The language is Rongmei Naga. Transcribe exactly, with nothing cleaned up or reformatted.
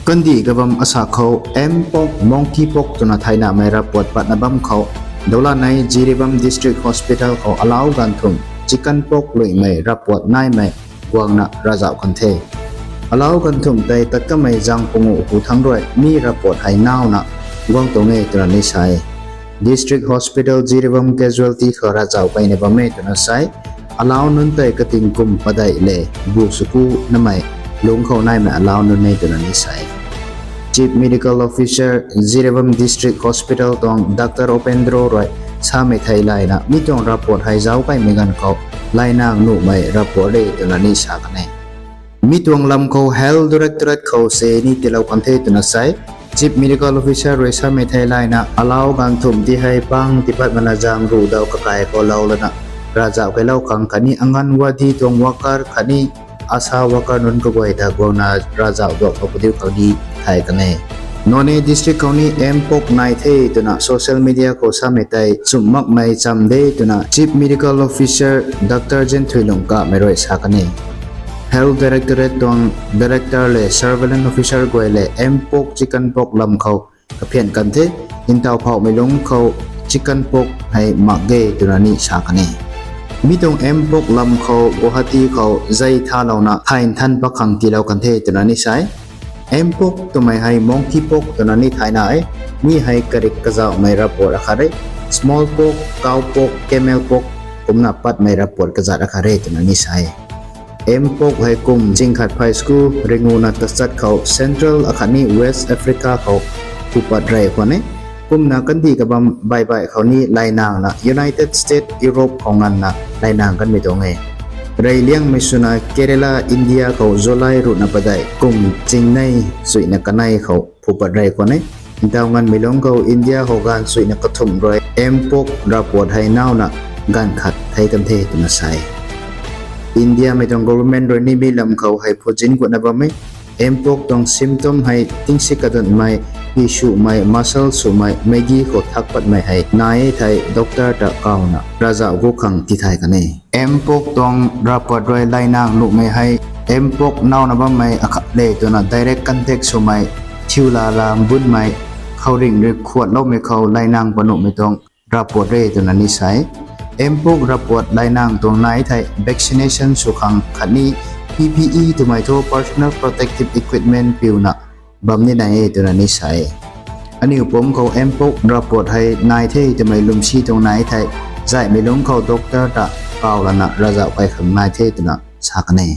Kandih kabam asaekc khou mpox, monkeypox twna thaynamei ravpuat patna bam khou, dawlanei Jiribam District Hospital khou alau ganv thumh chickenpox luimei ravpuat naimei guangna ravzauh kan the. Alau ganv thumh tei tat kamei zaeng pungu hu thangc rui mi ravpuat hei nauna guang tuang e twna ni sa e. District Hospital Jiribam casualty khou ravzauh kaina bam e twna sa e. Alau nunc tei kating kum padeih le bu suku namei lungc khou naimei alau nunc e twna ni sa e. Chief Medical Officer Jiribam District Hospital tuang Doctor Upendro rui samei thei layna mi tuang ravpuat hei zauc kaimei ganv khou lainang nuhmei ravpuat re twna ni sa kan e. Mi tuang lam khou Health Directorate khou se ni tiilou kan the twna sa e. Chief Medical Officer rui samei thei layna alau ganv thumh ti hei pang tipat mana zaeng ruh daw kakai khou lou lana ravzauh kailou khang khatni Anganwadi tuang worker khatni ASHA worker nunc kaguay ta guangna ravzauh duak khou padiu khou ni thay kan e. Noney District khou ni mpox nai the twna social media khou samei tei chumh makmei cham de twna Chief Medical Officer Doctor Zenthuilung Kamei rui sa kan e. Health Directorate tuang Director le Surveillance Officer guay le mpox chickenpox lam khou kaphian kan the, ntaw phauhmei lungc khou chickenpox hei mak ge twna ni sa kan e. Mi tuang mpox lam khou Guwahati khou zei thalouna thay nthan pakhang tiilou kan the twna ni sa e. Mpox twmei hei monkeypox twna ni thayna e, mi hei karik kazauhmei ravpuat akhat re, smallpox, cowpox, camelpox kumna patmei ravpuat kazat akhat re twna ni sa e. Mpox hei kum ching khat phay sku ringuna tachat khou Central akhatni West Africa khou phupat rey khwan e. Kumna kandih kabam baihbaih khou ni lainangna United States, Europe khou nganvna lainang kanmei tuang e. Reyliangmei swna Kerala, India khou July ruhna padeih kum chingnei chuihna kanei khou phupat rey khwan e. Ntaw nganvmei lungc khou India khou ganv chuihna kathumh rui mpox ravpuat hei nauna ganv khat thei kan the twna sa e. Indiamei tuang government rui ni mi lam khou hei phutzin gutna bam e. Mpox tuang symptom hei tingsi kadunmei, pi sumei, muscle sumei, meigi khou thak patmei hei nai e thei doctor ta kawna ravzauh gu khang tithay kan e. Mpox tuang ravpuat rui lainang nuhmei hei mpox nauna bammei akhat le twna direct contact swmei, thiu lala mbunmei, khouringh rui khuatloumei khou lainang panuhmei tuang ravpuat re twna ni sa e. Mpox ravpuat lainang tuang nai thei vaccination sw khang khatni P P E twmei thu personal protective equipment piuna bam ni nai e twna ni sa e. Aniu pumc khou mpox ravpuat hei nai the twmei lwmsi tuang nai thei, zaihmei lungc khou doctor ta kaw lana ravzauh kai khang nai the twna sa kan e.